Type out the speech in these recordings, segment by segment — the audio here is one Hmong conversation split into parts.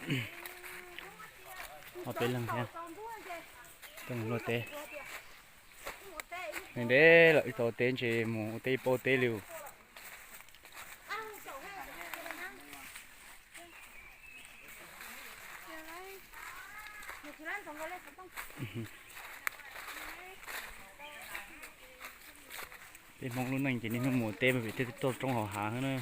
Ob peb leeg thiab, coj mus luaj teb. Ntev ntev lawm wb tsis ua teb, ntshe mus ua teb ib pob teb li. Peb Hmoob lub neej ces niaj hnub mus teb mas vim tej tuaj roob hauv hav xwb na.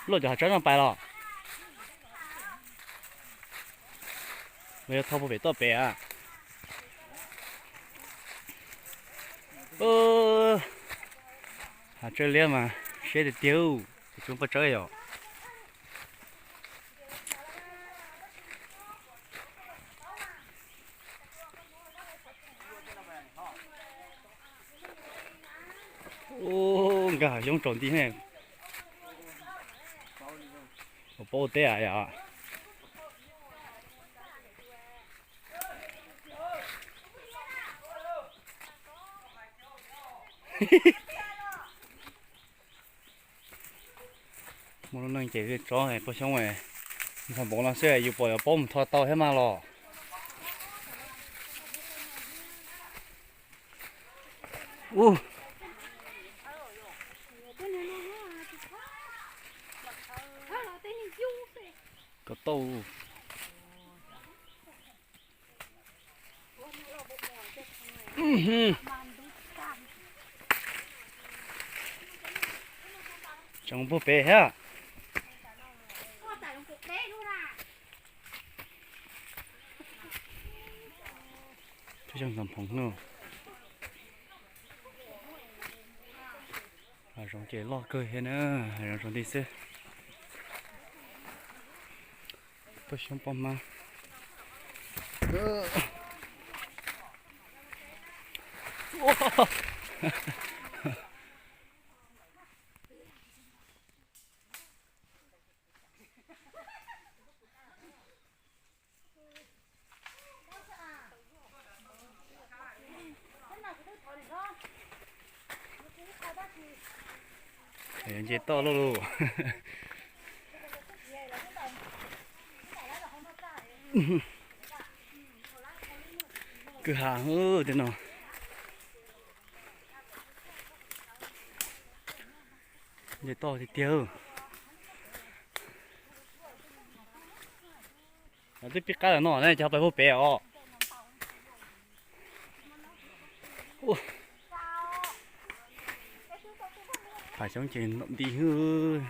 Luaj cov hav tsawb no pais los? Los yog thauj puag pem toj pem a? Hav tsawb liab mas siab tiag tiag, tsis tshua poj tsawb yom. Ub, nkag hav xyoob tsaus nti ne. Ua pob ua teb yom. Muaj lub neej ces tsob poj xyoob ntxhov npaum no xwb yus pom yuav paub mus tho tau thiab mas los. Ub, ko tau. Tseem puag pem thiab. Tus xyoob ntxhov nphoov no. Hav zoov ces loj kawg thiab na, hav zoov tsaus nti xwb. Poj xyoob poj hmab. Nce toj loj loj. Kwj ha tej no. Nce toj tiag tiag. Twb pib qab lawm no ne, ces ho pais puag pem os. Pham xyoob ces ntom nti hwb.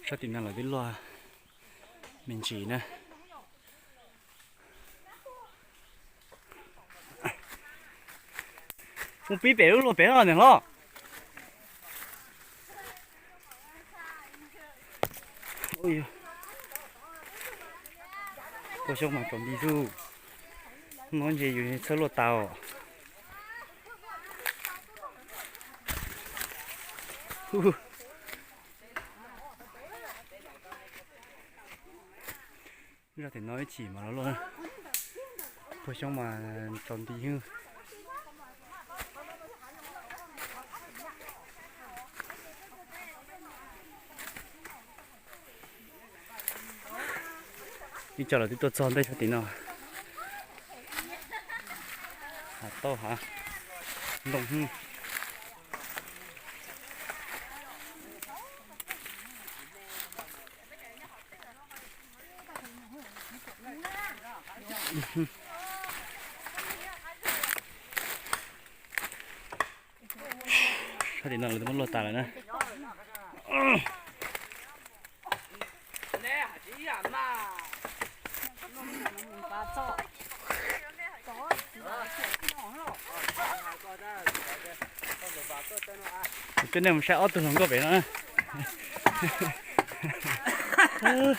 Sab tim no lawv twb luaj me ntsis na. Mus pib pem lub luaj pem no niam hlob. Poj xyoob mas tsaus nti xwb. No ntshe yus txhawb luaj tas os. Zaj tim no ib chim mas los luaj, poj xyoob mas tsaus nti hwb. Ib co lawv twb tuaj txog ntej sab tim no. Hav tauj hav ntoo hwb. Sab tim no lawv twb muab luaj tas lawm na. Coj nej mus saib ob tug hluas nkauj pem no na. Nyob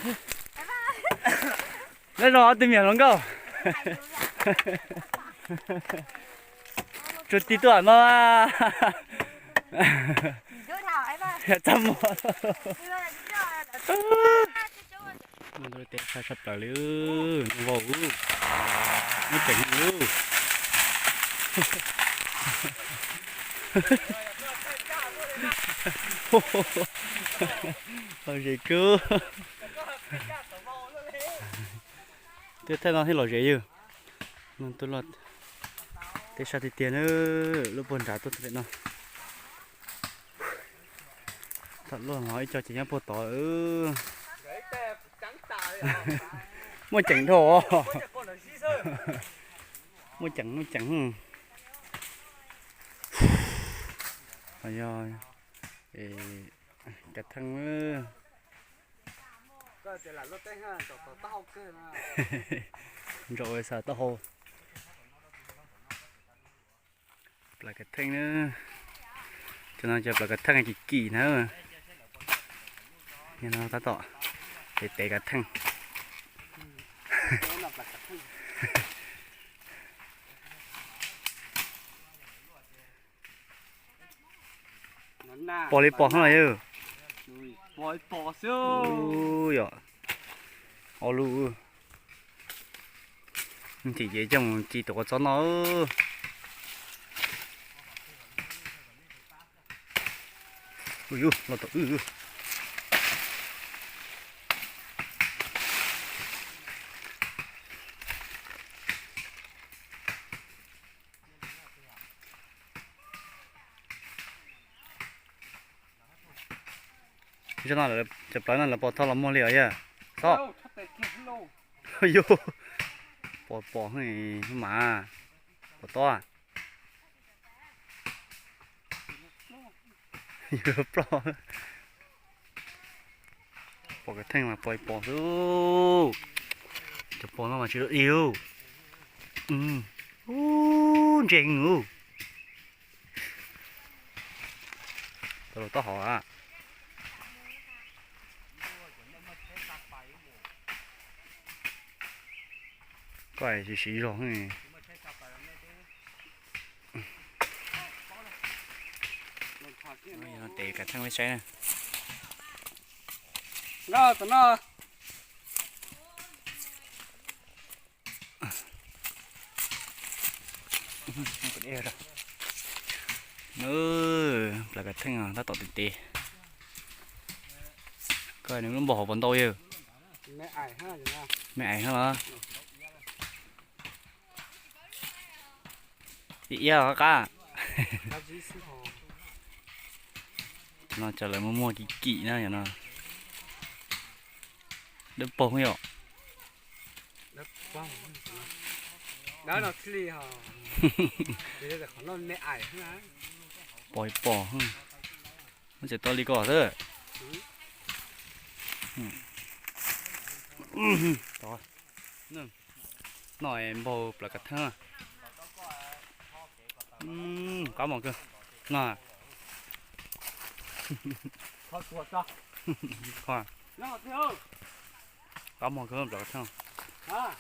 zoo ob tug me nyuam hluas nkauj. Tsuas tig tuaj no. Txaj muag. Ntuj teb sab sab plaws li, ntuj vau, muaj ceem li. Lom zem kawg. Twb thaij no thiaj lom zem yog. Ntuj loj, teb sab tiag tiag na, lub puag nrad tuaj txog pem no. Thaum luaj no ib co ces nyob puag tod. Muaj ceem dhau. Muaj ceem, muaj ceem. Yog kav theej. Ntsaum xav taub hau. Plas kav theej na. Cov no cov plas kav theej kim kim na. Yog no tab tom tev tev kav theej. Pom li pom heev los yog. Yog ob lub. Ntim ces coj mus ci tom qhov txob no. Ui, los tom wb. Zaj no cov plawv no lawv pos thoj los muag li os yog. Xob. Yog. Pos pos mas. Pos tob. Yog ploj. Pos kav theej mas pos ib pos xwb. Cov pos no mas tsis dua ib. Ub, ntse ub. Tau los taub hau a. Koj siv siv zog. Tes kav theej saib na. Plas kav theej tab tom tes tes. Koj nws lub npog hauv pos ntau yog. Me ais hab los. Ib iab qab. No cov lawv muag muag kim kim na yom no. Dawb paug yom. Pos pos. Muab tseem tau li ko xwb. No npog plas kav theej. Qab mos kawg no. Qab mos kawg plas kav theej.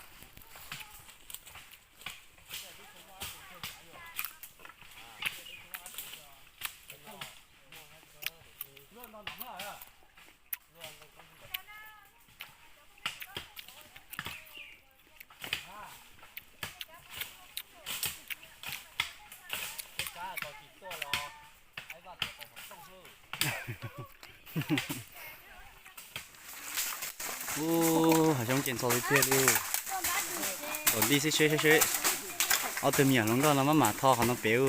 Ub, hav xyoob ces ntxhov tiag tiag li. Ntom nti xwb seb seb seb. Ob tug me nyuam hluas nkauj no maj mam tho qhov no pem.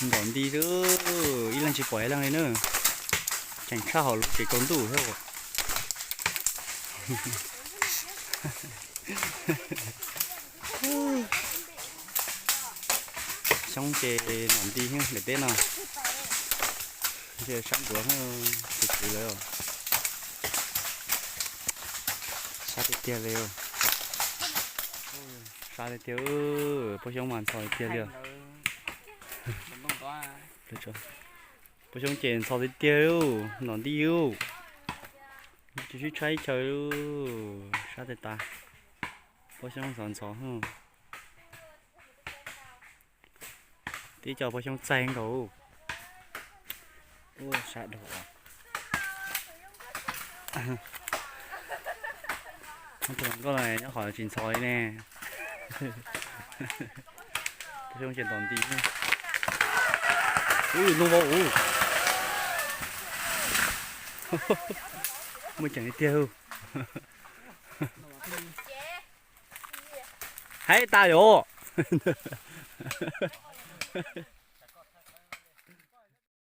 Ntom nti xwb, ib leeg tsis pom ib leeg li na. Tseem tshaj hauv lub tsev kaus ntuj thiab. Xyoob ces ntom nti thiab daim teb no. Sab ntuav, tus kwv lawm. Sab tiag tiag li. Sab tiag tiag, poj xyoob mas ntxhov tiag tiag li. Poj xyoob ces ntxhov tiag tiag, ntom nti. Tsis sib tshaib ib chaw li, sab tes tas. Pob xyoob ntxhov ntxhov. Tib co pob xyoob txaij nkaus. Ua sab dhau. Tus hluas nkauj no nyob qhov tsis ntxhov li ne. Pob xyoob tsis ntom nti. Ub, noo vau ub. Muaj ceem li tiag. Haib tas yom.